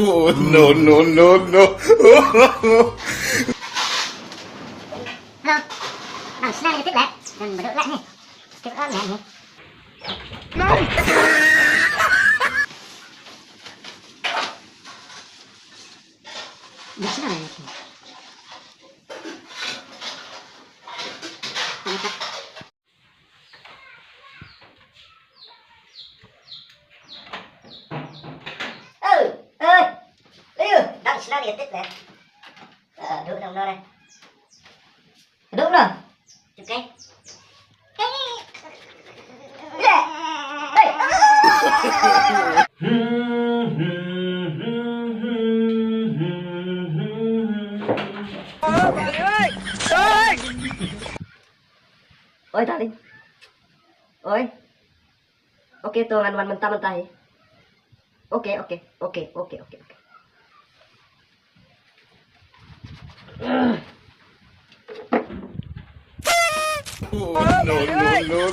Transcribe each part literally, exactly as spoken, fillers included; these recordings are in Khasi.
Oh, no, no, no, no. Nang shnong ïa tip leh. Nang baduk leh ni. Tip leh ni. Nang shnong ïa tip. Oi, oi. Ayo, dang shnong ïa tip leh. Eh, duk nang nore. Duk nang. Oke. Leh. Hei. Oi, darling. Oi. Okay, to ngan wan mynta mynta hi. Okay, okay, okay, okay, okay, okay. Oh, no, no, no, no.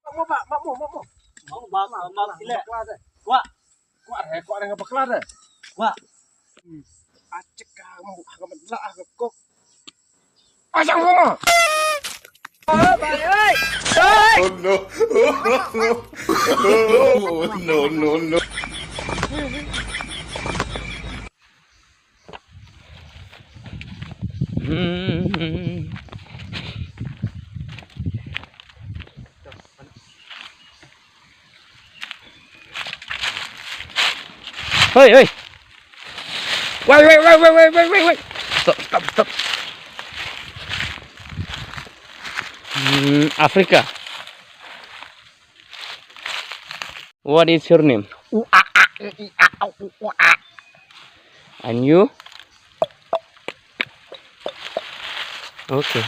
Mak mo, mak mo, mak mo. Mak mo, mak mo, mak mo. Kwah. Kwah re, kwah re nga bakla re. Kwah. Hmm. Acik ka, ka medla ka kok. Asang mama. Oh no. Oh no, no, no. Hmm. Hoi, hoi. Wait, wait, wait, wait, wait, wait, wait, wait. Stop, stop, stop. Hmm, Africa. What is your name? U, a, a, u, i, a, o, u, u, a. And you? Okay.